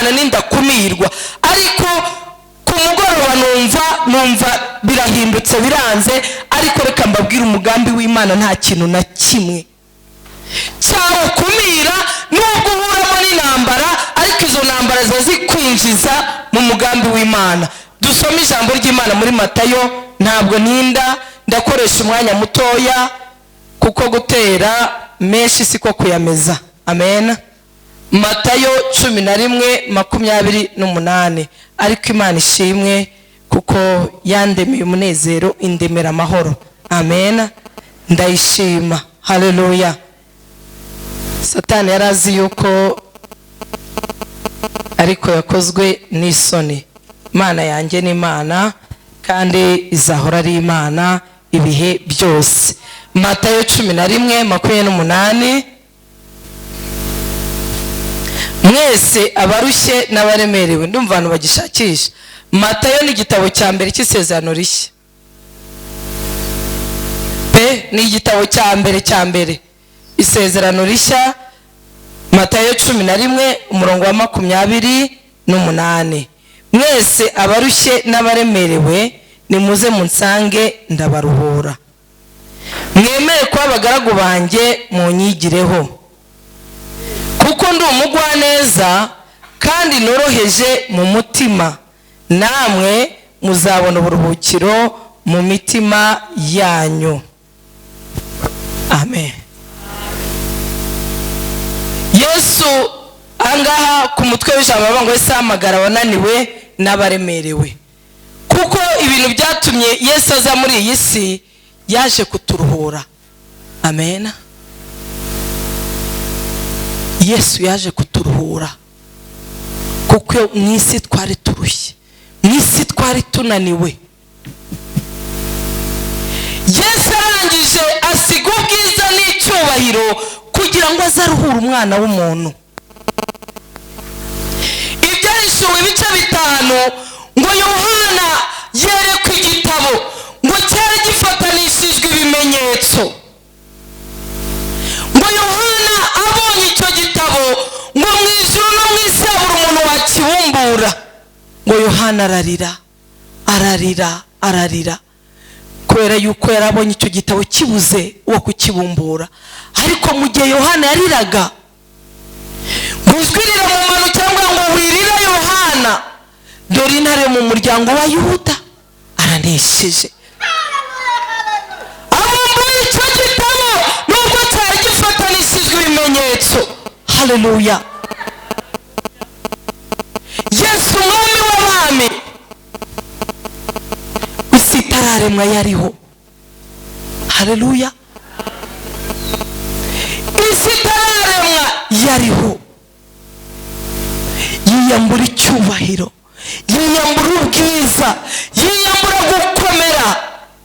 w'Imana nindakumirwa. Ariko ku mugoroba numva birahindutse, biranze. Ariko reka mbabwire, umugambi w'Imana nta kintu na kimwe cyawukumira, nubwo uhuramo n'intambara, ariko izo ntambara ziba zikwinjiza mu mugambi w'Imana. Dusome ijambo ry'Imana muri Matayo. Ntabwo ninda, ndakoresha umwanya mutoya kuko gutera menshi siko kuyameza. Amen. Matayo 11:28. Ariko Imana ishimwe kuko yandemeye umunezero, indemera amahoro. Amen, ndayishima. Haleluya. Satani yari azi yuko, ariko yakozwe n'isoni. Imana yanjye ni Imana, kandi izahora ari Imana ibihe byose. Matayo 11:28. Mwese abarushye n'abaremerewe, ndumva abantu bagishakisha. Matayo ni igitabo cya mbere cy'isezerano rishya pe, ni igitabo cya mbere cya mbere isezerano rishya. Matayo 11 umurongo wa 28: mwese abarushye n'abaremerewe, nimuze munsange, ndabaruhura. Mwemere kuba abagaragu banjye, munyigireho, kuko ndi umugwaneza kandi noroheje mu mutima, namwe muzabona uburuhukiro mu mitima yanyu. Amen. Yesu ahangaha ku mutwe w'ijambo bavuga ngo Yesu ahamagara abananiwe n'abaremerewe, kuko ibintu byatumye Yesu aza muri iyi si, yaje kuturuhura. Amen. Yesu yaje kuturuhura kuko mu isi twari turushye, mu isi twari tunaniwe. Yesu arangije asiga ubwiza n'icyubahiro kugira ngo aze aruhure umwana w'umuntu. Ibyahishuwe ibice 5, ngo Yohana yerekwa igitabo ngo cyari gifatanishijwe ibimenyetso. Ngo Yohana abonye icyo gitabo, ngo mu ijuru no mu isi habura umuntu wakibumbura. Ngo Yohana ararira, ararira, ararira, kubera yuko yarabonye icyo gitabo kibuze uwo kukibumbura. Ariko mu gihe Yohana yariraga, ngo ijwi riramumanukira ngo wirira Yohana, dore intare mu muryango wa Yuda aranesheje. Abumbuye icyo gitabo nubwo cyari gifatanishijwe ibimenyetso. Haleluya. Yesu umwami w'abami, isi itararemwa yariho. Haleluya. Isi itararemwa yariho. Yiyambura icyubahiro, yiyambura ubwiza, yiyambura gukomera,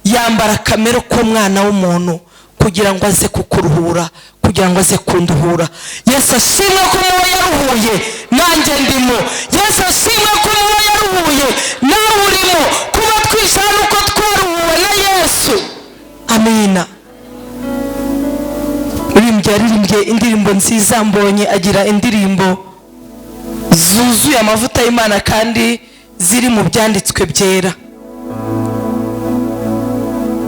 yambara akamero k'umwana w'umuntu kugira ngo aze kukuruhura, kugira ngo aze kunduhura. Yesu ashimwe ko muba yaruhuye nanjye ndimo. Yesu ashimwe ko muba yaruhuye nawe urimo. Kuba twishyura nuko twaruhuwe na Yesu. Amina. Uririmbye yaririmbye indirimbo nziza, mbonye agira indirimbo zuzuye amavuta y'Imana kandi ziri mu byanditswe byera.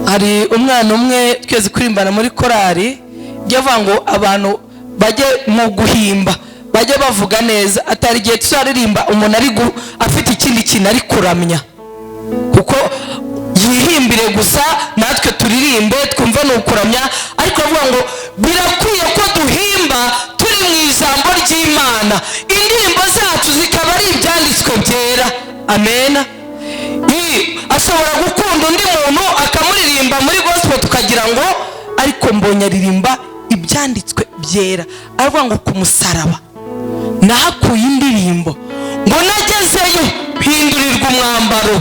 Hari umwana umwe twese kurimbana muri korari, jya avuga ngo abantu bajye mu guhimba, bajye bavuga neza, atari igihe tuzaririmba umuntu ari afite ikindi kintu ari kuramya, kuko yihimbire gusa natwe turirimbe twumve ni ukuramya. Ariko avuga ngo birakwiye ko duhimba turi mu ijambo ry'Imana, indirimbo zacu zikaba ari ibyanditswe byera. Amen. Ashobora gukunda undi muntu akamuririmba muri gospel tukagira ngo, ariko mbonye aririmba ibyanditswe byera. Aravuga ngo ku musaraba nahakuye indirimbo, ngo nagezeyo mpindurirwa umwambaro,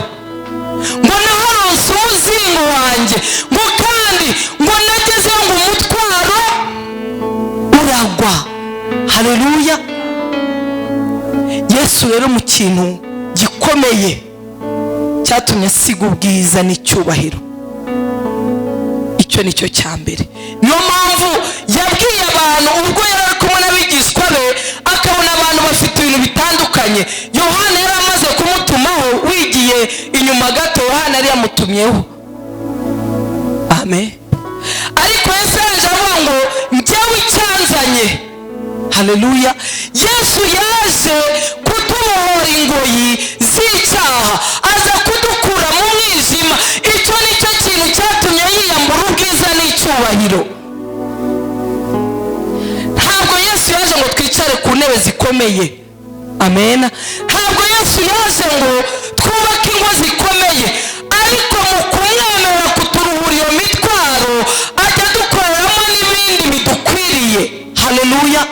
ngo naharonse umuzingo wanjye, ngo kandi ngo nagezeyo ngo umutwaro uragwa. Haleluya. Yesu rero mu kintu gikomeye cyatumye asiga ubwiza n'icyubahiro, icyo nicyo cya mbere. Niyo mpamvu yabwiye abantu ubwo yari ari kumwe n'abigishwa be, akabona Abantu bafite ibintu bitandukanye. Yohana yari amaze kumutumaho, wigiye inyuma gato Yohana yari yamutumyeho. Amen. Ariko Yesu yaje avuga ngo njyewe icyanzanye, haleluya, Yesu yaje kutubohora ingoyi z'icyaha, aza kudukura mu mwijima. Icyo ni cyo kintu cyatumye yiyambura ubwiza n'icyubahiro. Ntabwo Yesu yaje ngo twicare ku ntebe zikomeye. Amen. Ntabwo Yesu yaje ngo twubake ingo zikomeye, ariko mu kumwemerera kuturuhura iyo mitwaro, ajya dukoreramo n'ibindi bidukwiriye. Haleluya.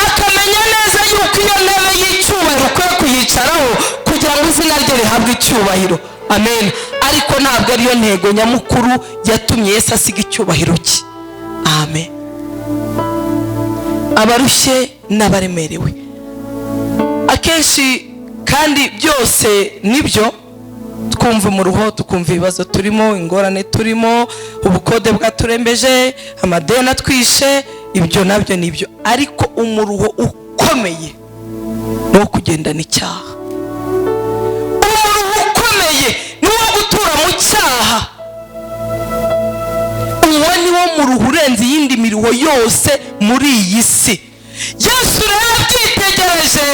Akamenya neza yuko iyo ntebe y'icyubahiro ukwiye kuyicaraho kugira ngo izina rye rihabwe icyubahiro. Amen. Ariko ntabwo ariyo ntego nyamukuru yatumye Yesu asiga icyubahiro cye. Amen. Abarushye n'abaremerewe akenshi, kandi byose nibyo twumva umuruho, tukumva ibibazo turimo, ingorane turimo, ubukode bwaturembeje, amadeni atwishe, ibyo nabyo nibyo. Ariko umuruho ukomeye ni uwo kugendana icyaha. Umuruho ukomeye ni uwo gutura mu cyaha. Uwo ni wo muruho urenze iyindi miruho yose muri iyi si. Yesu rero abyitegereje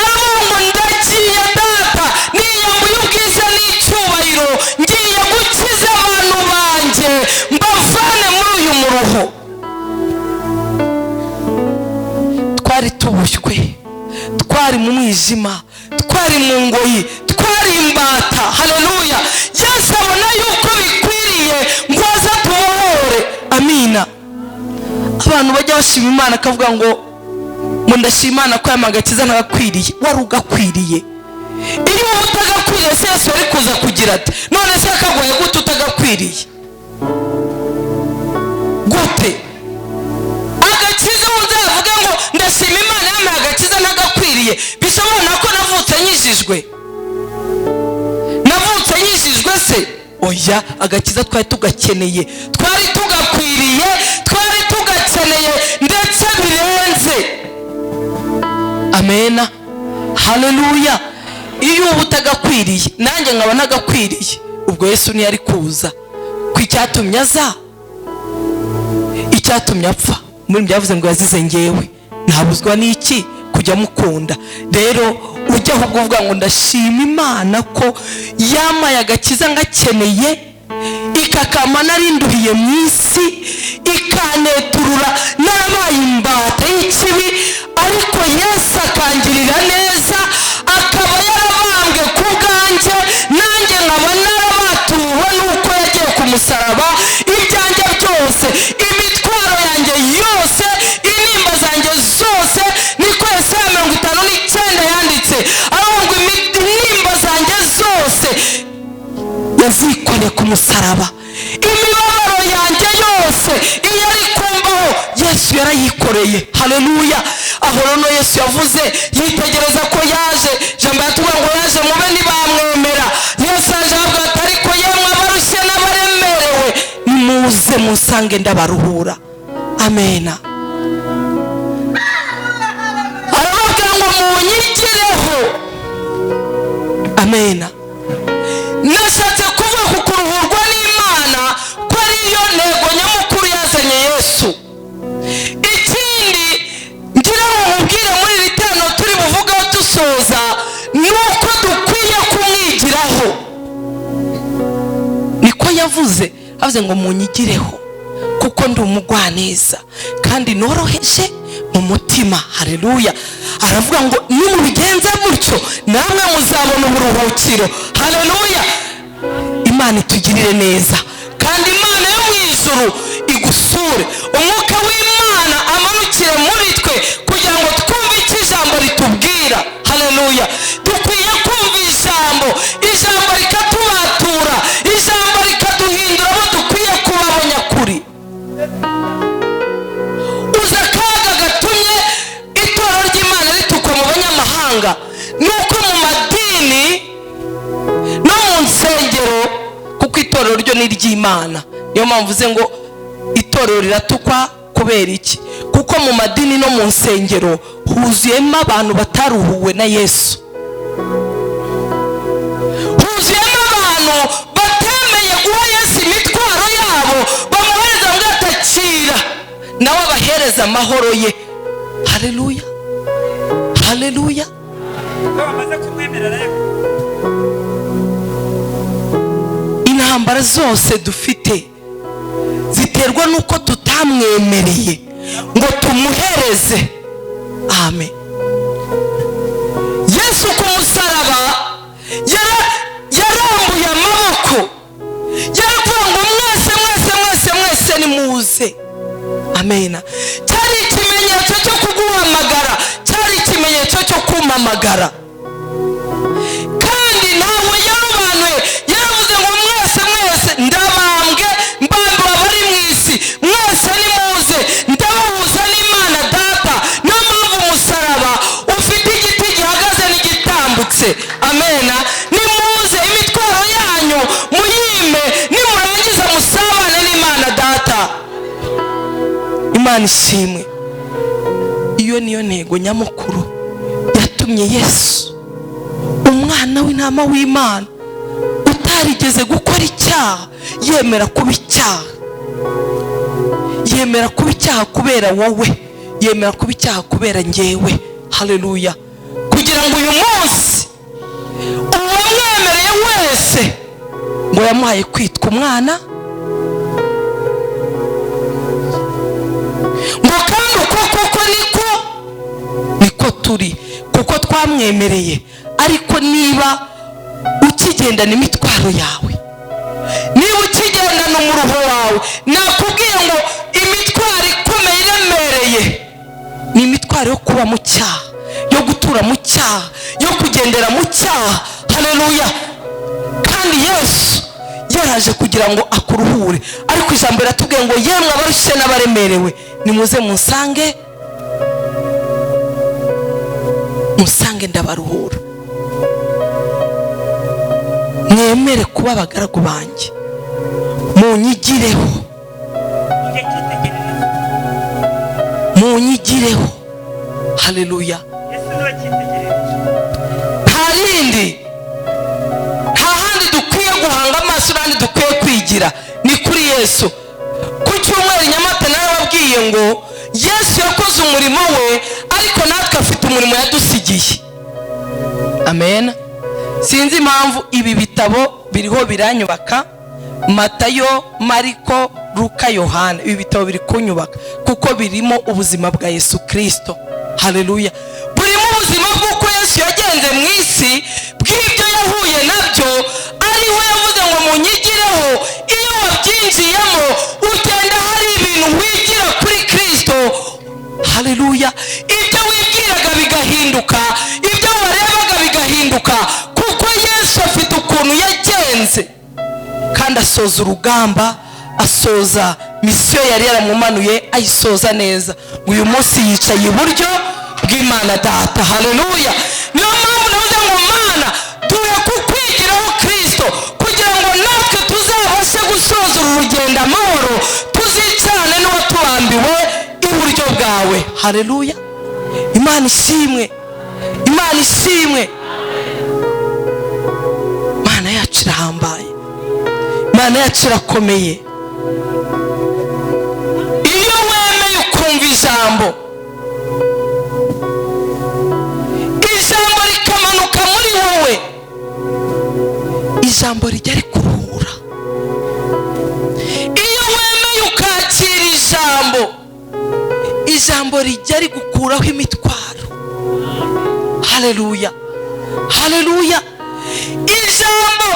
aravuga ngo ndagiye data, niyambuye ubwiza n'icyubahiro, ngiye gukiza abantu banjye mbavane muri uyu muruho. Twari tubushywe, twari mu mwijima, twari mu ngoyi, twari imbata. Haleluya. Yesu abona yuko bikwiriye ngo aze tubohore. Amina. Abantu bajya bashima Imana akavuga ngo ndashima Imana ko aya agakiza ntagakwiriye. Wari ugakwiriye. Iyo uba utagakwiriye se Yesu yari kuza kugira ati none se akagoye gute utagakwiriye gute? Agakiza uzavuga ngo ndashima Imana yampaye agakiza ntagakwiriye, bisobanura ko navutse nkijijwe. Navutse nkijijwe se? Oya, agakiza twari tugakeneye, twari tugakwiriye, twari tugakeneye ndetse birenze. Amena. Haleluya. Iyo uba utagakwiriye, nanjye nkaba nagakwiriye, ubwo Yesu ntiyari kuza. Ku icyatumye aza, icyatumye apfa, muri byavuze ngo yazize ngewe, ntabuzwa n'iki kujya mukunda. Rero ujya ahubwo uvuga ngo ndashima Imana ko yamaye agakiza ngakeneye, ikakama narinduhiye mu isi, ikaneturura narabaye imbata y'ikibi, ariko Yesu akangirira neza, akaba yarabambwe ku bwanjye, nanjye nkaba narabatuwe n'uko yagiye ku musaraba. Ibyanjye byose, imitwaro yanjye yose, intimba zanjye zose, niko Yesaya 59 yanditse, avuga ngo intimba zanjye zose yazikoreye ku musaraba, imibabaro yanjye yose iyo ari kumbaho Yesu yarayikoreye. Haleluya. Aho rero Yesu yavuze yitegereza ko yaje, ijambo yatubwira ngo yaje mube ntibamwemera. Yesu yaje avuga ati ariko yemwe abarushye n'abaremerewe nimuze musange ndabaruhura. Amena. Arababwira ngo munyigireho. Amena. Nashatse kuvuga ku kuruhurwa n'Imana ko ariyo ntego nyamukuru yazanye Yesu. Ikindi ngira ngo mubwire muri iri teraniro turi buvugeho dusoza, ni uko dukwiye kumwigiraho. Niko yavuze, avuze ngo munyigireho kuko ndi umugwaneza kandi noroheje mu mutima. Haleluya. Aravuga ngo nimubigenza mutyo namwe muzabona uburuhukiro. Haleluya. Imana itugirire neza, kandi Imana yo mu ijuru igusure, umwuka w'Imana amanukire muri twe kugira ngo twumve icyo ijambo ritubwira. Haleluya. Dukwiye kumva ijambo, ijambo rikatubatura, ijambo rikaduhindura abo dukwiye kuba abanyakuri. Uza akaga gatumye itorero ry'Imana ritukwa mu banyamahanga, nuko mu madini no mu nsengero, kuko itorero ryo ni iry'Imana. Niyo mpamvu uze ngo itorero riratukwa kubera iki? Kuko Kuko mu madini no mu nsengero huzuyemo abantu bataruhuwe na Yesu, huzuyemo abantu batemeye guha Yesu imitwaro yabo, bamuhereza ngo atakira, nawe abahereza amahoro ye. Haleluya, haleluya. Intambara zose dufite ziterwa nuko tutamwemereye ngo tumuhereze. Amen. Yesu ku musaraba yarambuye amaboko, yaravuga ngo mwese mwese mwese mwese nimuze. Amen. Cyari ikimenyetso cyo kuguhamagara, cyari ikimenyetso cyo kumamagara. Kandi nawe yarobanuye, yaravuze ngo mwese mwese ndabambwe, mbambwe abari mu isi, mwese nimuze, ndabahuza n'Imana Data. Niyo mpamvu umusaraba ufite igiti gihagaze n'igitambutse. Amen. Nimuze imitwaro yanyu muyime, nimurangiza musabane n'Imana Data. Imana ishimwe. Iyo niyo ntego nyamukuru yatumye Yesu umwana w'intama w'Imana utarigeze gukora icyaha yemera kuba icyaha, yemera kuba icyaha kubera wowe, yemera kuba icyaha kubera njyewe. Haleluya. Kugira ngo uyu munsi uwamwemereye wese ngo yamuhaye kwitwa umwana, ngo kandi uko koko niko turi, kuko twamwemereye. Ariko niba ukigendana imitwaro yawe, niba ukigendana umuruho wawe, nakubwiye ngo imitwaro ikomeye iremereye ni imitwaro yo kuba mu cyaha, yo gutura mu cyaha, yo kugendera mu cyaha. Haleluya. Kandi Yesu yaraje kugira ngo akuruhure. Ariko ijambo riratubwiye ngo yemwe abarushye n'abaremerewe nimuze munsange, musange ndabaruhura. Mwemere kuba abagaragu banjye, munyigireho, munyigireho. Haleluya. Nta rindi, nta handi dukwiye guhanga amaso, n'ahandi dukwiye kwigira, ni kuri Yesu. Ku cyumweru Nyamata narababwiye ngo Yesu yakoze umurimo we, ariko natwe afite umurimo yadusigiye. Amen. Sinzi impamvu ibi bitabo biriho biranyubaka, Matayo, Mariko, Luka, Yohana, ibi bitabo biri kunyubaka kuko birimo ubuzima bwa Yesu Kristo. Haleluya. Burimo ubuzima bw'uko Yesu yagenze mu isi, bw'ibyo yahuye nabyo, ari we yavuze ngo munyigireho. Iyo wabyinjiyemo ugenda hari ibintu wigira kuri Kristo. Haleluya. Ibyo wibwiraga bigahinduka, ibyo warebaga bigahinduka, kuko Yesu afite ukuntu yagenze. Kandi asoza urugamba, asoza misiyo yari yaramumanuye, ayisoza neza. Uyu munsi yicaye iburyo bw'Imana Data. Haleluya. Niyo mpamvu navuze ngo Mana duhe kukwigiraho Kristo, kugira ngo natwe tuzabashe gusoza uru rugendo amahoro, tuzicarane n'uwatubambiwe iburyo bwawe. Haleluya. Imana ishimwe, Imana ishimwe. Imana yacu irahambaye, Imana yacu irakomeye. Iyo wemeye ukumva ijambo, ijambo rikamanuka muri wowe, ijambo rijya rikuruhura. Iyo wemeye ukakira ijambo, ijambo rijya rigukuraho imitwaro. Haleluya, haleluya. Ijambo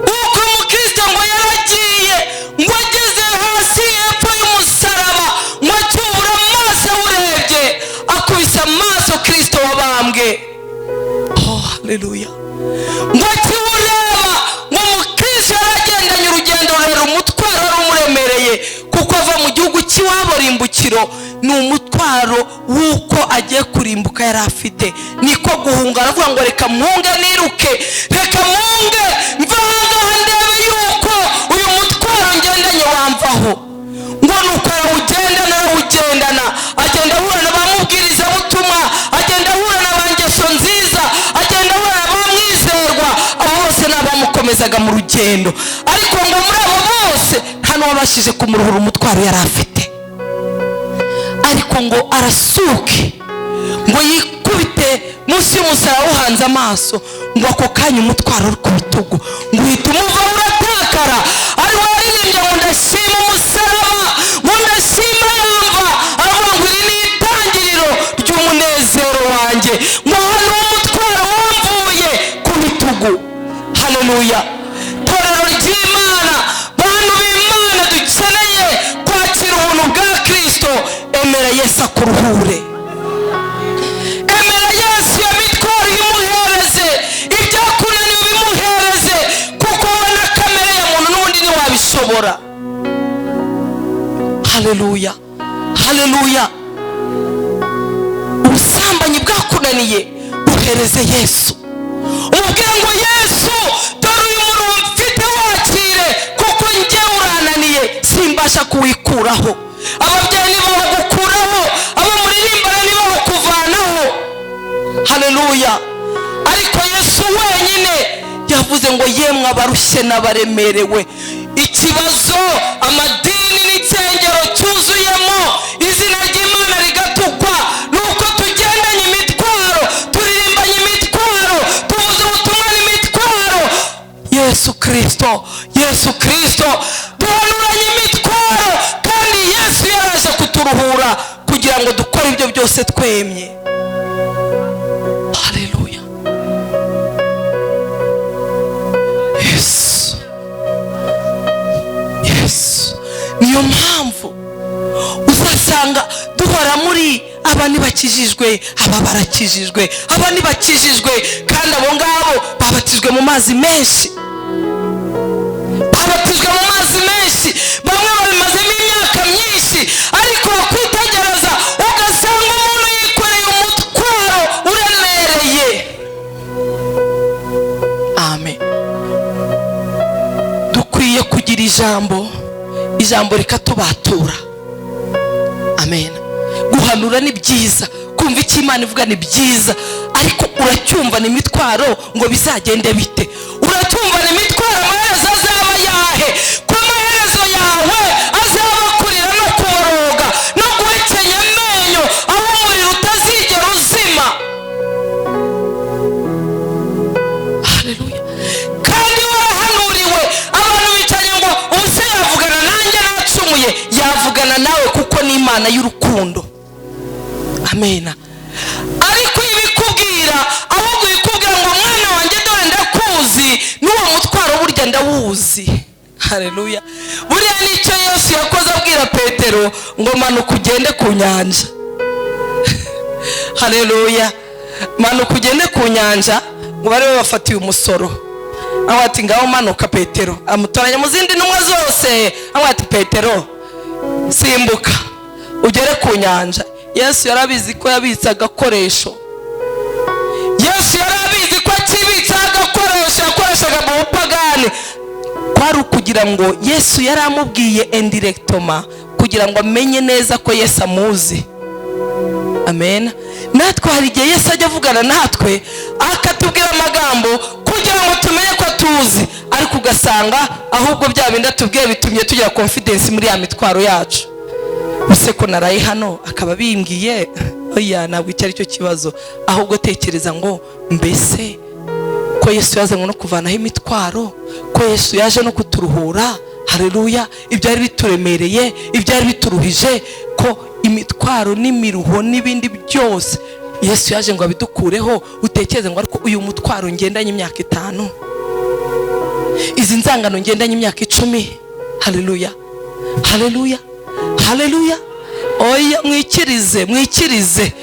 uko umukristo ngo yaragiye ngo ageze hasi hepfo y'umusaraba, ngo acyubura amaso awurebye, akubise amaso Kristo wabambwe. Oh, haleluya. Ngo akiwureba, ngo umukristo yaragendanye urugendo rurerure, umutwaro wari umuremereye, kuko ava mu gihugu cy'iwabo rimbukiro, ni umutwaro w'uko agiye kurimbuka yari afite. Niko guhunga, aravuga ngo reka mpunge niruke, reka mpunge mva ahangaha ndebe yuko uyu mutwaro ngendanye wamvaho. Ngo nuko arawugendana, arawugendana, agenda Bamuherekezaga mu rugendo, ariko ngo muri abo bose nta n'uwabashije kumuruhura umutwaro yari afite. Ariko ngo arasuke, ngo yikubite munsi y'umusaraba uhanze amaso, ngo ako kanya umutwaro uri ku bitugu ngo uhita umuvaho uratakara. Ariwe waririmbye ngo ndashima umusaraba, ngo ndashima yumva, aravuga ngo iri ni itangiriro ry'umunezero wanjye, ngo hano umutwaro wamvuye ku bitugu. Haleluya! Torero ry'Imana, bantu b'Imana, dukeneye kwakira ubuntu bwa Kristo. Emera Yesu akuruhure, emera Yesu iyo mitwaro imuhereze, ibyakunaniye ubimuhereze, kuko wowe na kamere ya muntu n'ubundi ntiwabishobora. Haleluya, haleluya! Ubusambanyi bwakunaniye, buhereze Yesu, umubwire ngo Yesu, dore uyu muntu mfite, wakire, kuko njye urananiye, simbasha kuwikuraho. Ababyeyi ntibawugukuraho, abo muririmbana ntibawukuvanaho. Haleluya! Ariko Yesu wenyine yavuze ngo yemwe abarushye n'abaremerewe. Ikibazo amadini n'insengero cyuzuyemo izina ry'Imana rigatukwa ni uko tugendanye imitwaro, turirimbanye imitwaro, tuvuze ubutumwa n'imitwaro. Yesu Kirisito, Yesu Kirisito, duhanuranye imitwaro, kandi Yesu yaraje kuturuhura kugira ngo dukore ibyo byose twemye. Haleluya! Yesu, Yesu. Niyo mpamvu uzasanga duhora muri aba ntibakijijwe, aba barakijijwe, aba ntibakijijwe, kandi abo ngabo babatijwe mu mazi menshi, babatijwe mu mazi menshi, bamwe babimazemo imyaka myinshi, ariko wakwitegereza ugasanga umuntu yikoreye umutwaro uremereye. Amen. Dukwiye kugira ijambo, ijambo rikatubatura. Amen. Guhanura ni byiza, kumva icyo Imana ivuga ni byiza, ariko uracyumva ni imitwaro ngo bizagende bite? Uracyumva ni imitwaro, amaherezo azaba yahe? Ko amaherezo yawe azaba kurira no kuboroga no guhekenya amenyo, aho umuriro utazigera uzima. Haleluya! Kandi warahanuriwe, abantu bicaye ngo ubuse yavugana nanjye nacumuye? Yavugana nawe kuko ni Imana y'urukundo. Amen. Ariko ibikubwira, ahubwo ibikubwira ngo mwana wanjye dore ndakuzi, n'uwo mutwaro burya ndawuzi. Haleluya! Buriya nicyo Yesu yakoze abwira Petero ngo manuka ugende ku nyanja. Haleluya! Manuka ugende ku nyanja, ngo bari babafatiye umusoro. Aho ati ngaho manuka Petero, amutoranya mu zindi ntumwa zose, aho ati Petero simbuka ugere ku nyanja. Yesu yarabizi ko yabitse agakoresho. Yesu yarabizi ko akibitse agakoresho yakoreshaga mu bupagani. Kwari ukugira ngo Yesu yaramubwiye indirectement, kugira ngo amenye neza ko Yesu amuzi. Amen. Natwe hari igihe Yesu ajya avugana natwe akatubwira amagambo kugira ngo tumenye ko tuzi, ariko ugasanga ahubwo bya bindi atubwiye bitumye tugira confidence muri ya mitwaro yacu. Use ko naraye hano akaba bimbwiye, oya ntabwo icyo ari cyo kibazo, ahubwo tekereza ngo mbese ko Yesu yazanywe no kuvanaho imitwaro, ko Yesu yaje no kuturuhura. Haleluya! Ibyari bituremereye, ibyari bituruhije, ko imitwaro n'imiruho n'ibindi byose Yesu yaje ngo abidukureho. Utekereze ngo ariko uyu mutwaro ngendanye imyaka 5, izi nzangano ngendanye imyaka 10. Haleluya, haleluya, haleluya! Oya, mwikirize, mwikirize.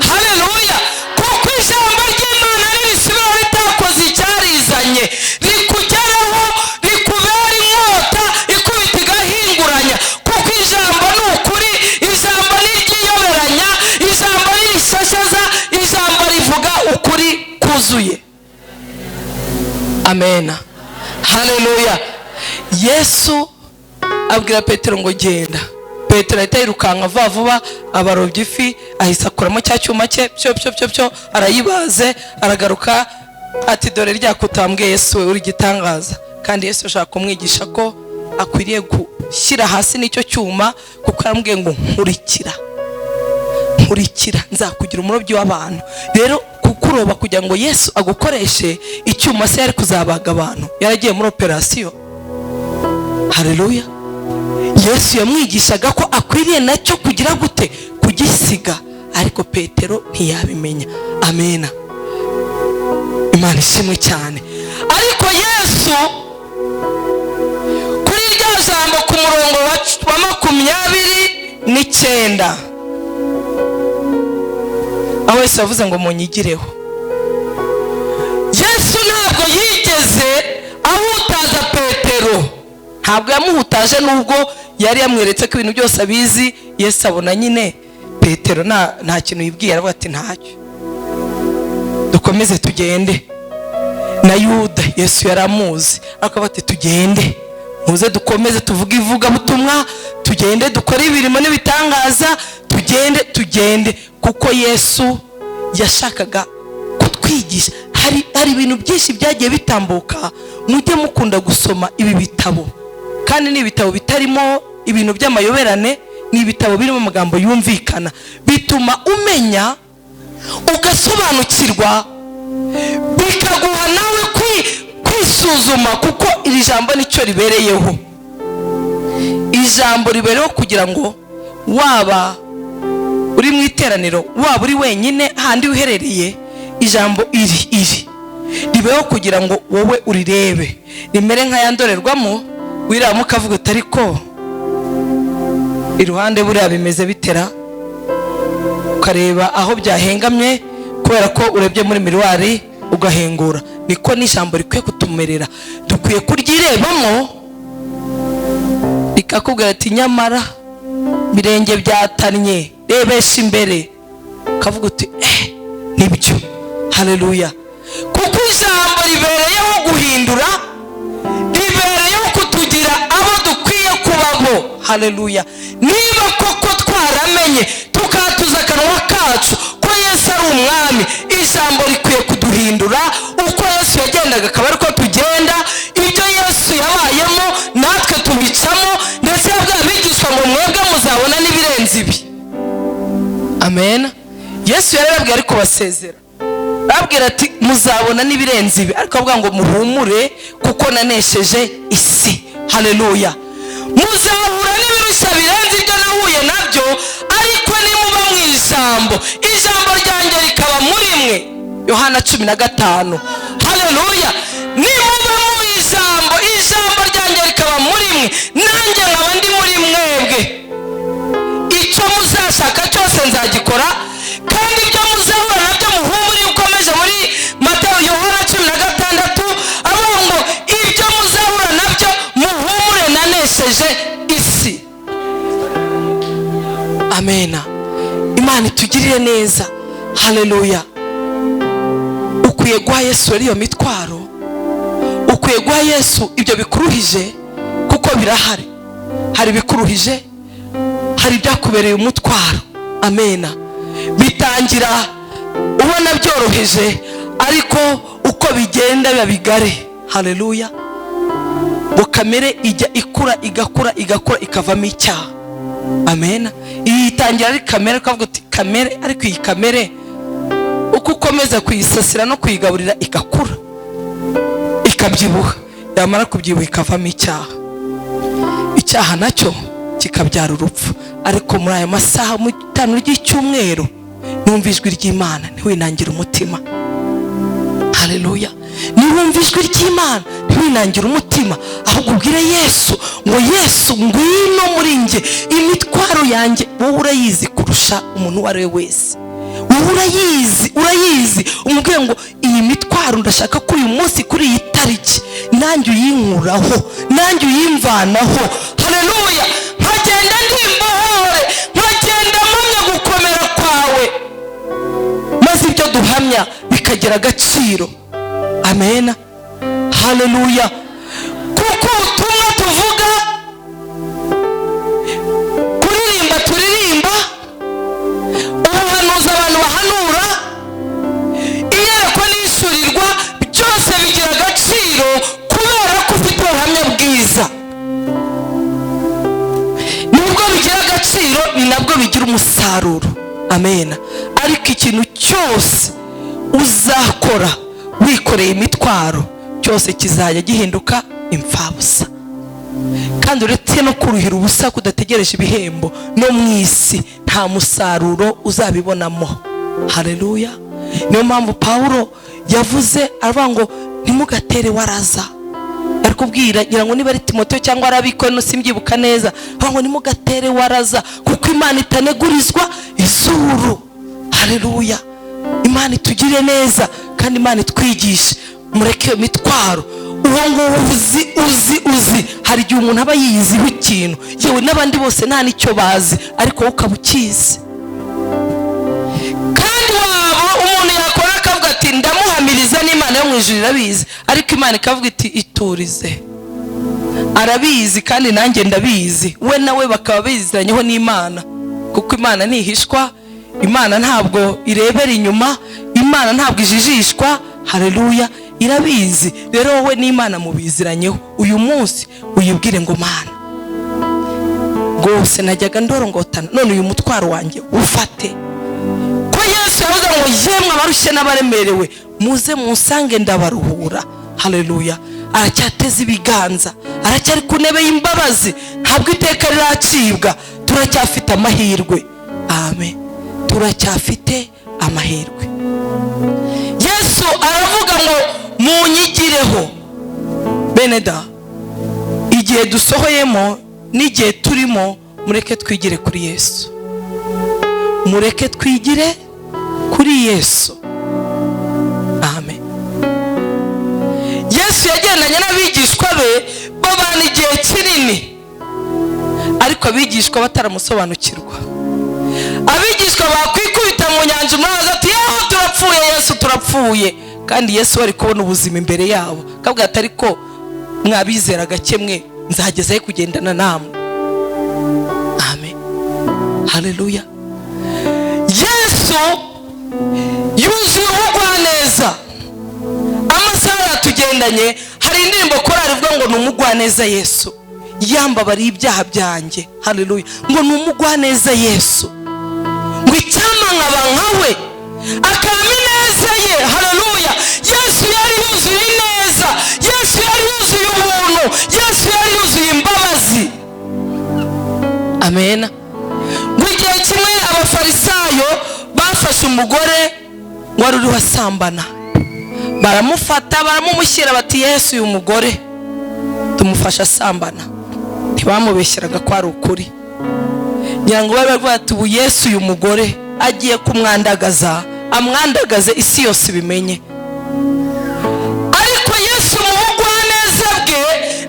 Haleluya! Kuko ijambo ry'Imana nirisubira ritakoze icyarizanye, rikugeraho rikubera inkota ikubita igahinguranya, kuko ijambo ni ukuri, ijambo niryiyoberanya, ijambo nirishashaza, ijambo rivuga ukuri kuzuye. Amen. Haleluya! Yesu abwira Petero ngo genda. Petero ahita yirukanka vuba vuba, abarobye ifi, ahise akuramo cya cyuma cye, pyo pyo pyo pyo, arayibaze, aragaruka ati dore rya kutambwiye Yesu we uri gitangaza. Kandi Yesu ashaka kumwigisha ko akwiriye gushyira hasi n'icyo cyuma, kuko yaramubwiye ngo nkurikira, nkurikira nzakugira umurobyi w'abantu. Rero kukuroba kugira ngo Yesu agukoreshe, icyuma se yari kuzabaga abantu, yaragiye muri operasiyo. Haleluya. Yesu yamwigishaga ko akwiriye nacyo kugira gute? Kugisiga. Ariko Petero ntiyabimenya. Amena. Imana ishimwe cyane. Ariko Yesu kuri rya jambo ku murongo wa 29, aho Yesu yavuze ngo munyigireho, Yesu ntabwo yigeze ahutaza Petero, ntabwo yamuhutaje nubwo yari yamweretse ko ibintu byose abizi. Yesu abona nyine Petero nta kintu yibwiye, aravuga ati ntacyo, dukomeze tugende. Na Yuda Yesu yaramuzi, akavuga ati tugende, muze dukomeze tuvuge ivugabutumwa, tugende dukore ibirimo n'ibitangaza, tugende tugende, kuko Yesu yashakaga kutwigisha. Hari ibintu byinshi byagiye bitambuka. Mujye mukunda gusoma ibi bitabo, kandi ni ibitabo bitarimo ibintu by'amayoberane, ni ibitabo birimo amagambo yumvikana, bituma umenya ugasobanukirwa, bikaguha nawe kwisuzuma, kuko iri jambo nicyo ribereyeho. Ijambo ribereyeho kugira ngo waba uri mu iteraniro, waba uri wenyine handi uherereye, ijambo iri ribeho kugira ngo wowe urirebe, rimere nka ya ndorerwamo wiramo ukavuga uti ariko iruhande buriya bimeze bitera, ukareba aho byahengamye kubera ko urebye muri miruwari ugahengura. Niko n'ijambo rikwiye kutumerera, dukwiye kuryirebamo rikakubwira ati nyamara birenge byatannye, rebesha imbere, ukavuga uti nibyo. Haleluya. Kuko ijambo ribereyeho guhindura, ribereyeho kutugira abo dukwiye kubabo. Haleluya. Niba koko twaramenye tukatuza akanwa kacu ko Yesu ari umwami, ijambo rikwiye kuduhindura. Uko Yesu yagendaga akaba ariko tugenda, ibyo Yesu yabayemo natwe tubicamo, ndetse yabwiye abigishwa ngo mwebwe muzabona n'ibirenze ibi. Amen. Yesu yarababwiye ariko basezera, ababwira ati muzabona n'ibirenze ibi, ariko avuga ngo muhumure kuko nanesheje isi. Haleluya. Muzahura n'ibirushya birenze ibyo nahuye nabyo, ariko nimuba mu ijambo, ijambo ryanjye rikaba muri mwe. Yohana 15. Haleluya. Nimuba mu ijambo, ijambo ryanjye rikaba muri mwe, nanjye nkaba ndi muri mwebwe, icyo muzashaka cyose nzagikora, kandi ibyo muzahura nabyo muhumure. Ukomeje muri Matayo Yohana 16 avuga ngo ibyo muzahura nabyo muhumure, nanesheje isi. Amena. Imana itugirire neza. Haleluya. Ukwiye guha Yesu iyo mitwaro, ukwiye guha Yesu ibyo bikuruhije, kuko birahari. Hari bikuruhije, hari ibyakubereye umutwaro. Amena. Bitangira ubona byoroheje, ariko uko bigenda biba bigare. Haleluya. Ngo kamere ijya ikura igakura igakura ikavamo icyaha. Amena. Iyi itangira ari kamere, ukavuga uti kamere, ariko iyi kamere uko ukomeza kuyisasira no kuyigaburira igakura ikabyibuha, yamara kubyibuha ikavamo icyaha, icyaha nacyo kikabyara urupfu. Ariko muri aya masaha mu itanu ry'icyumweru numva ijwi ry'Imana, ntiwinangire umutima. Haleluya. Niwumva ijwi ry'Imana ntiwinangire umutima, ahubwo ubwire Yesu ngo Yesu ngwino muri njye, imitwaro yanjye wowe urayizi kurusha umuntu uwo ari we wese, wowe urayizi, urayizi. Umubwire ngo iyi mitwaro ndashaka ko uyu munsi kuri iyi tariki nanjye uyinkuraho, nanjye uyimvanaho. Haleluya. Nkagenda ndimbohore, nkagenda mpamya gukomera kwawe, maze ibyo duhamya bikagira agaciro. Amena. Haleluya. Kuko ubutumwa tuvuga, kuririmba turirimba, ubuhanuzi abantu bahanura, iyerekwa n'ishurirwa, byose bigira agaciro kubera ko ufite ni nabwo bigira umusaruro. Amen. Ariko ikintu cyose uzakora wikoreye imitwaro cyose kizajya gihinduka imfabusa. Kandi uretse no kuruhira ubusa kudategereje ibihembo, no mu isi nta musaruro uzabibonamo. Haleluya. Niyo mpamvu Pawulo yavuze aravuga ngo ntimugatere waraza. Ari kubwira, ngira ngo niba ari Timoteyo cyangwa arabiko simbyibuka neza, avuga ngo ntimugatere waraza kuko Imana itanegurizwa izuru. Haleluya. Imana itugire neza kandi Imana itwigishe. Mureke iyo mitwaro. Uwo nguwo uzi uzi uzi, hari igihe umuntu aba yiyiziho ikintu, yewe n'abandi bose nta n'icyo bazi, ariko wowe ukaba ukizi. Kandi waba umuntu yakora akavuga ati ndamuhamiriza n'Imana yo mu ijuru irabizi, ariko Imana ikavuga iti iturize, arabizi kandi nanjye ndabizi. We nawe bakaba biziranyeho n'Imana, kuko Imana ntihishwa, Imana ntabwo irebera inyuma, Imana ntabwo ijijishwa. Haleluya, irabizi. Rero wowe n'Imana mubiziranyeho. Uyu munsi uyibwire ngo Mana rwose najyaga ndorongotana, none uyu mutwaro wanjye ufate. Ko Yesu yavuze ngo yemwe abarushye n'abaremerewe muze munsange ndabaruhura. Haleluya. Aracyateze ibiganza, aracyari ku ntebe y'imbabazi, ntabwo iteka riracibwa. Turacyafite amahirwe. Amen. Turacyafite amahirwe. Yesu aravuga ngo munyigireho. Bene da, igihe dusohoyemo n'igihe turimo, mureke twigire kuri Yesu. Mureke twigire kuri Yesu. Amen. Yesu yagendanye n'abigishwa be babana igihe kinini, ariko abigishwa bataramusobanukirwa. Abigishwa bakwikubita mu nyanja, umwanzi ati yaho turapfuye Yesu, turapfuye. Kandi Yesu bari kubona ubuzima imbere yabo, akavuga ati ariko mwabizera gake mwe, nzagezayo kugendana namwe. Amen. Haleluya. Yesu yuzuye ubugwaneza. Amasaha yatugendanye, hari indirimbo korali ivuga ngo ni umugwaneza Yesu yambabariye ibyaha byanjye. Haleluya. Ngo ni umugwaneza Yesu, ngo icyampa nkaba nkawe, akampa ineza ye. Haleluya. Yesu yari yuzuye ineza, Yesu yari yuzuye ubuntu, Yesu yari yuzuye imbabazi. Amen. Ngo igihe kimwe abafarisayo bafashe umugore wari uriho asambana, baramufata baramumushyira bati Yesu uyu mugore tumufasha asambana. Ntibamubeshyeraga ko ari ukuri, ngira ngo bari bati ubu Yesu uyu mugore agiye kumwandagaza, amwandagaze isi yose ibimenye. Ariko Yesu mu bugwaneza bwe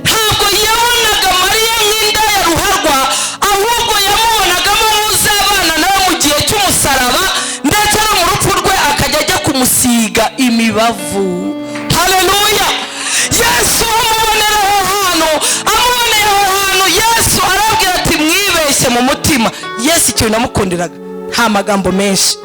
ntabwo yabonaga Mariya nk'indaya ruharwa, ahubwo yamubonagamo nk'uzabana nawe mu gihe cy'umusaraba, ndetse no mu rupfu rwe akajya ajya kumusiga imibavu. Haleluya. Yesu amubonera aho hantu, amubonera aho hantu, Yesu arabwira ati mwibeshye mu mutima. Yesu ikintu namukundiraga, nta magambo menshi,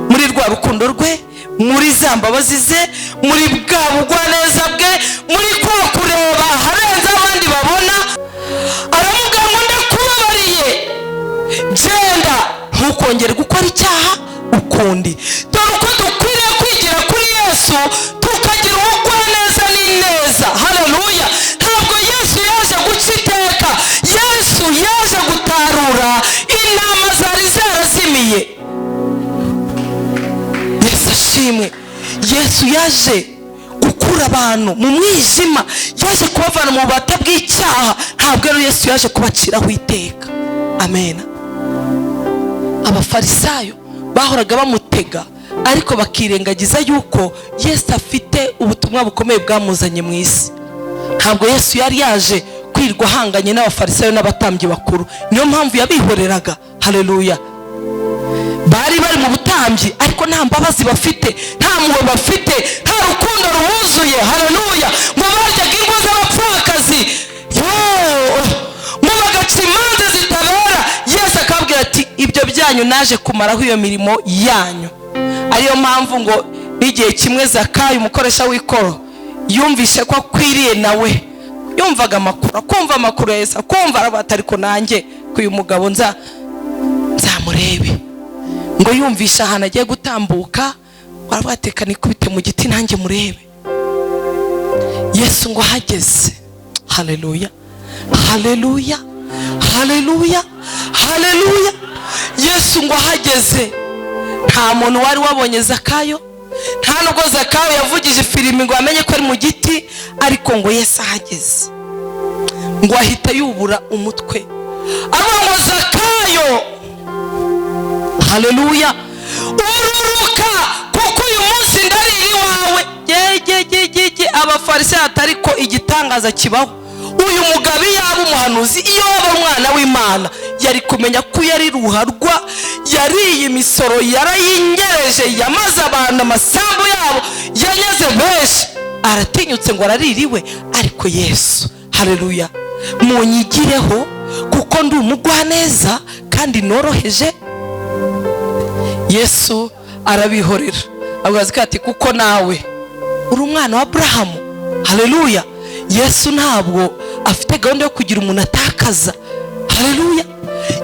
muri rwa rukundo rwe, muri za mbabazi ze, muri bwa bugwaneza bwe, muri kwa kureba aharenze abandi babona, aramubwira ngo ndakubabariye, genda ntukongere gukora icyaha ukundi. Dore uko dukwiriye kwigira kuri Yesu, tukagira ubugwaneza n'ineza. Haleluya. Ntabwo Yesu yaje guca iteka, Yesu yaje gutarura intama zari zarazimiye. Yesu ashimwe. Yesu yaje gukura abantu mu mwijima, yaje kubavana mu bubata bw'icyaha. Ntabwo ari Yesu yaje kubaciraho iteka. Amen. Abafarisayo bahoraga bamutega, ariko bakirengagiza yuko Yesu afite ubutumwa bukomeye bwamuzanye mu isi. Ntabwo Yesu yari yaje kwirwa ahanganye n'abafarisayo n'abatambyi bakuru, niyo mpamvu yabihoreraga. Haleluya. Bari bari mu butambyi, ariko nta mbabazi bafite, nta mpuhwe bafite, nta rukundo rubuzuye. Haleluya. Ngo baryaga ingo z'abapfakazi, ngo bagaca imanza zitabera. Yesu akababwira ati ibyo byanyu naje kumaraho iyo mirimo yanyu. Ariyo mpamvu ngo n'igihe kimwe Zakayo umukoresha w'ikoro yumvishe ko akwiriye, nawe yumvaga amakuru, akumva amakuru ya Yesu, akumva aravuga ati ariko nanjye ko uyu mugabo Nzamurebe. Ngo yumvisha ahantu agiye gutambuka, aravuga ati reka nikubite mu giti nanjye murebe. Yesu ngo ahageze, haleluya, haleluya, haleluya, haleluya. Yesu ngo ahageze, nta muntu wari wabonye Zakayo, nta nubwo Zakayo yavugije ifirimi ngo amenye ko ari mu giti, ariko ngo Yesu ahageze ngo ahita yubura umutwe, avuga ngo Zakayo, haleluya, ururuka kuko uyu munsi ndarira iwawe. Yegegegege, abafarisayo atari ko igitangaza kibaho. Uyu mugabo yaba umuhanuzi, iyo waba umwana w'Imana, yari kumenya ko yari ruharwa, yariye imisoro, yarayinyereje, yamaze abantu amasambu yabo, yanyaze benshi, aratinyutse ngo araririwe. Ariko Yesu, haleluya, munyigireho kuko ndi umugwaneza kandi noroheje. Yesu arabihorera, avuga ati kuko nawe uri umwana wa Aburahamu. Haleluya. Yesu ntabwo afite gahunda yo kugira umuntu atakaza. Haleluya.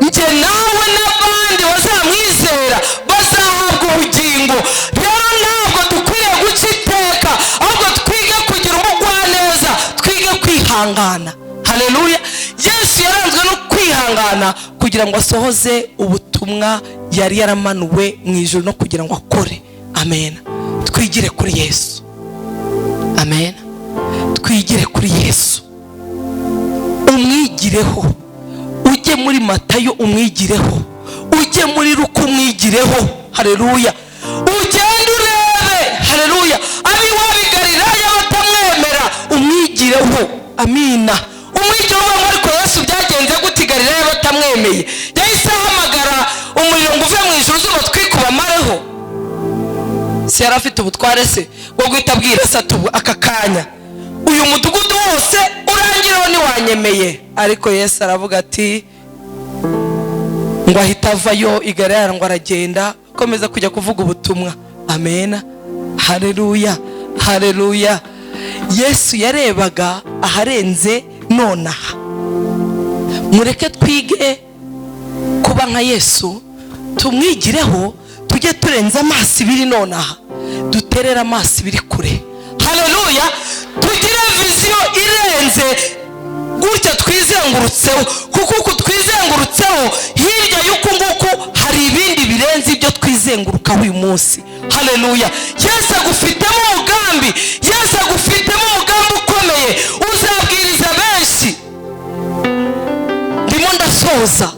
Njye nawe n'abandi bazamwizera bazahabwa ubugingo. Rero ntabwo dukwiriye guca iteka, ahubwo twige kugira umugwaneza, twige kwihangana. Haleluya. Yesu yaranzwe no kwihangana kugira ngo asohoze ubutumwa yari yaramanuwe mu ijuru no kugira ngo akore. Amen. Twigire kuri Yesu. Amen. Twigire kuri Yesu, umwigireho. Ujye muri Matayo umwigireho, ujye muri Luka umwigireho. Haleluya. Ugende urebe, haleluya, ab'iwabo i Galilaya batamwemera, umwigireho. Amina. Umwigireho. Ariko Yesu byagenze gute i Galilaya batamwemeye? Yahise ahamagara umuriro ngo uve mu ijuru uzuba twikubamareho. Se yari afite ubutware se bwo guhita abwira se ati aka kanya uyu mudugudu wose urangireho ntiwanyemeye. Ariko Yesu aravuga ati, ngo ahita avayo i Galilaya, ngo aragenda akomeza kujya kuvuga ubutumwa. Amena. Haleluya, haleluya. Yesu yarebaga aharenze nonaha. Mureke twige kuba nka Yesu, tumwigireho, tujye turenza amaso ibiri nonaha, duterere amaso ibiri kure. Haleluya. Tugire vision irenze gutya twizengurutseho, kuko uku twizengurutseho hirya y'uku nguku hari ibindi birenze ibyo twizengurukaho uyu munsi. Haleluya. Yesu agufitemo umugambi, Yesu agufitemo umugambi ukomeye, uzabwiriza benshi. Ndimo ndasoza,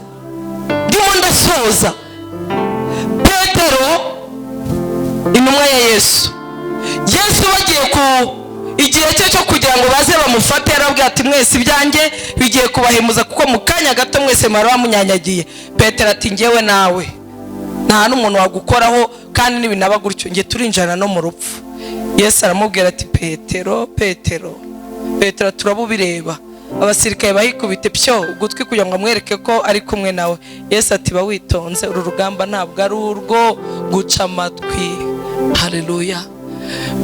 ndimo ndasoza. Petero intumwa ya Yesu, Yesu bagiye ku igihe cye cyo kugira ngo baze bamufate, yarababwiye ati mwese ibyanjye bigiye kubahemuza, kuko mu kanya gato mwese mwari bamunyanyagiye. Petero ati ngewe nawe nta n'umuntu wagukoraho, kandi n'ibinaba gutyo nge turinjana no mu rupfu. Yesu aramubwira ati Petero, Petero, Petero, turabubireba. Abasirikare bahikubite pyo ugutwi kugira ngo amwereke ko ari kumwe nawe. Yesu ati ba witonze, uru rugamba ntabwo ari urwo guca amatwi. Haleluya.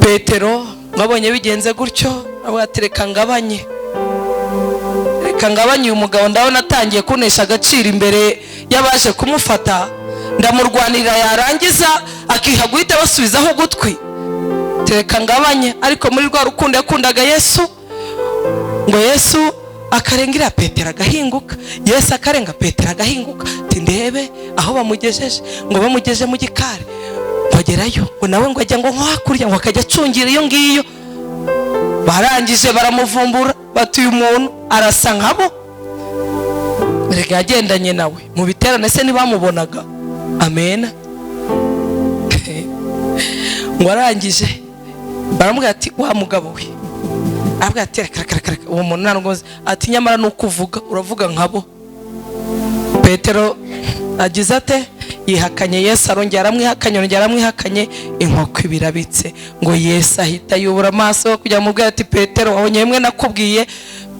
Petero mwabonye bigenze gutyo, avuga ati reka ngabanye, reka ngabanye uyu mugabo, ndabona atangiye kunesha agaciro imbere y'abaje kumufata, ndamurwanira yarangiza akiha guhita basubizaho ugutwi, reka ngabanye. Ariko muri rwa rukundo yakundaga Yesu, ngo Yesu akarengira Petero agahinguka, Yesu akarenga Petero agahinguka, ati ndebe aho bamugejeje. Ngo bamugeje mu gikari, bagerayo ngo nawe ngo ajya ngo nko hakurya, ngo akajya acungira iyo ngiyo. Barangije baramuvumbura, bati uyu muntu arasa nkabo. Erega yagendanye nawe mu biterane se ntibamubonaga? Amen. Ngo arangije baramubwira ati wa mugabo we, arabwira ati reka reka reka, uwo muntu nta nzi. Ati nyamara nuko uvuga uravuga nkabo. Petero agize ate? Yihakanye Yesu, arongera aramwihakanye, arongera aramwihakanye, inkoko ibirabitse. Ngo Yesu ahita yubura amaso kugira ngo amubwire ati Petero, wabonye bimwe nakubwiye.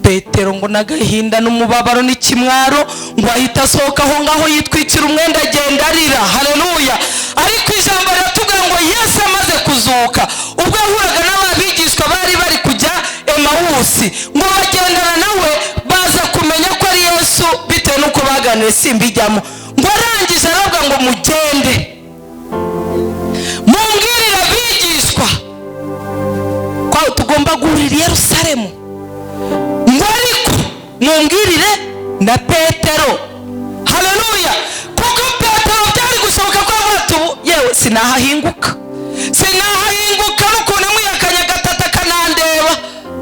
Petero ngo n'agahinda n'umubabaro n'ikimwaro, ngo ahita asohoka aho ngaho yitwikira umwenda agenda arira. Haleluya. Ariko ijambo riratubwira ngo Yesu amaze kuzuka, ubwo yahuraga n'abigishwa bari bari kujya Emawusi, ngo bagendana nawe, baza kumenya ko ari Yesu bitewe n'uko baganiriye simbijyamo. Ngo arangije Mugende mumbwirire abigishwa ko tugomba guhurira i Yerusalemu, ngo ariko mumbwirire na Petero. Haleluya! Kuko Petero byari gushoboka ko yavuga ati: "Ubu yewe sinahahinguka, sinahahinguka n'ukuntu amwihakanye gatatu akanandeba,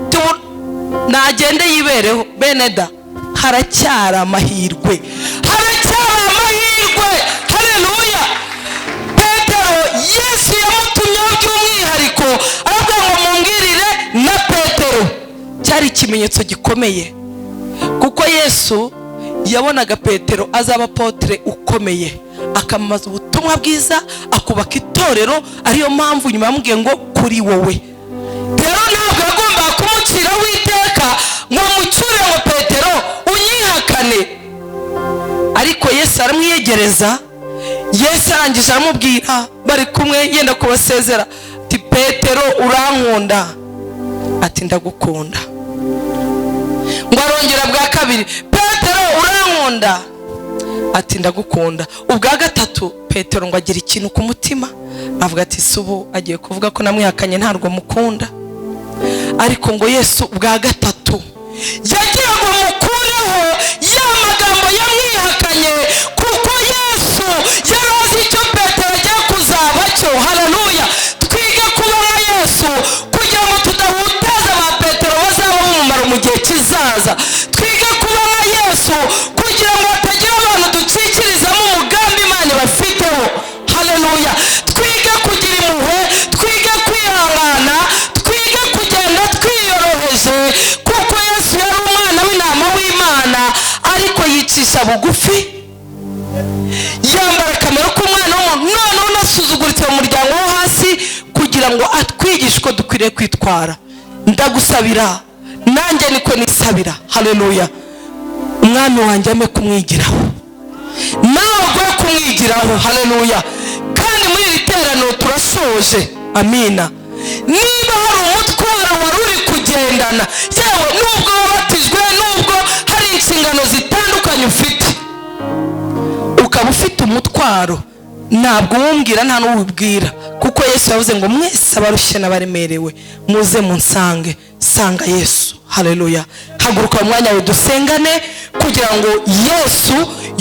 tubu nagende yibereho." Bene da, haracyari amahirwe, haracyari amahirwe. Haleluya! Petero Yesu yamutumyeho by'umwihariko, aravuga ngo mumbwirire na Petero. Cyari ikimenyetso gikomeye, kuko Yesu yabonaga Petero azaba apôtre ukomeye, akamamaza ubutumwa bwiza, akubaka itorero. Ariyo mpamvu nyuma yamubwiye ngo kuri wowe. Rero ntabwo yagombaga kumuciraho iteka ngo mucyure ngo: "Petero, unyihakane." Ariko Yesu aramwiyegereza. Yesu arangije aramubwira, bari kumwe yenda kubasezera, ati: "Petero, urankunda?" Ati: "Ndagukunda." Ngo arongera bwa kabiri: "Petero, urankunda?" Ati: "Ndagukunda." Ubwa gatatu Petero ngo agira ikintu ku mutima, avuga ati: "Si ubu agiye kuvuga ko namwihakanye, ntabwo mukunda." Ariko ngo Yesu bwa gatatu yagira ngo mukureho ya magambo yamwihakanye, kuko Yesu yari azi icyo Petero agiye kuzaba cyo. Haleluya! Twige kuba nka Yesu kugira ngo tudahutaza ba Petero bazaba umumaro mu gihe kizaza. Twige kuba nka Yesu kugira ngo hatagira abantu ducikirizamo umugambi Imana bafiteho. Haleluya! Twige kugira impuhwe, twige kwihangana, twige kugenda twiyoroheje, kuko Yesu yari umwana w'intama w'Imana, ariko yicisha bugufi, yambara akamaro k'umwana w'umuntu, noneho unasuzuguritse mu muryango wo hasi, kugira ngo atwigishe uko dukwiriye kwitwara. Ndagusabira, nanjye niko nisabira. Haleluya! Umwami wanjye ame kumwigiraho, nawe uguhe kumwigiraho. Haleluya! Kandi muri iri teraniro turasoje, amina. Niba hari umutwaro wari uri kugendana, yewe nubwo wabatijwe, nubwo hari inshingano zitandukanye ufite, ukaba ufite umutwaro, ntabwo uwumbwira, nta n'uwubwira, kuko Yesu yavuze ngo: "Mwese abarushye n'abaremerewe, muze munsange." Sanga Yesu. Haleluya! Haguruka mu mwanya wawe, dusengane kugira ngo Yesu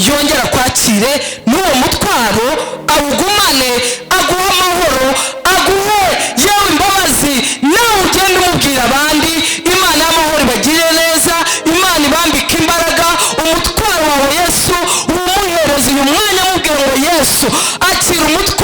yongere akwakire n'uwo mutwaro awugumane, aguhe amahoro, aguhe yewe imbabazi, nawe ugende umubwira abandi. Imana y'amahoro ibagirire neza, Imana ibambike imbaraga. Umutwaro wawe Yesu wumuhereza uyu mwanya, amubwira ngo: "Yesu, akira umutwaro."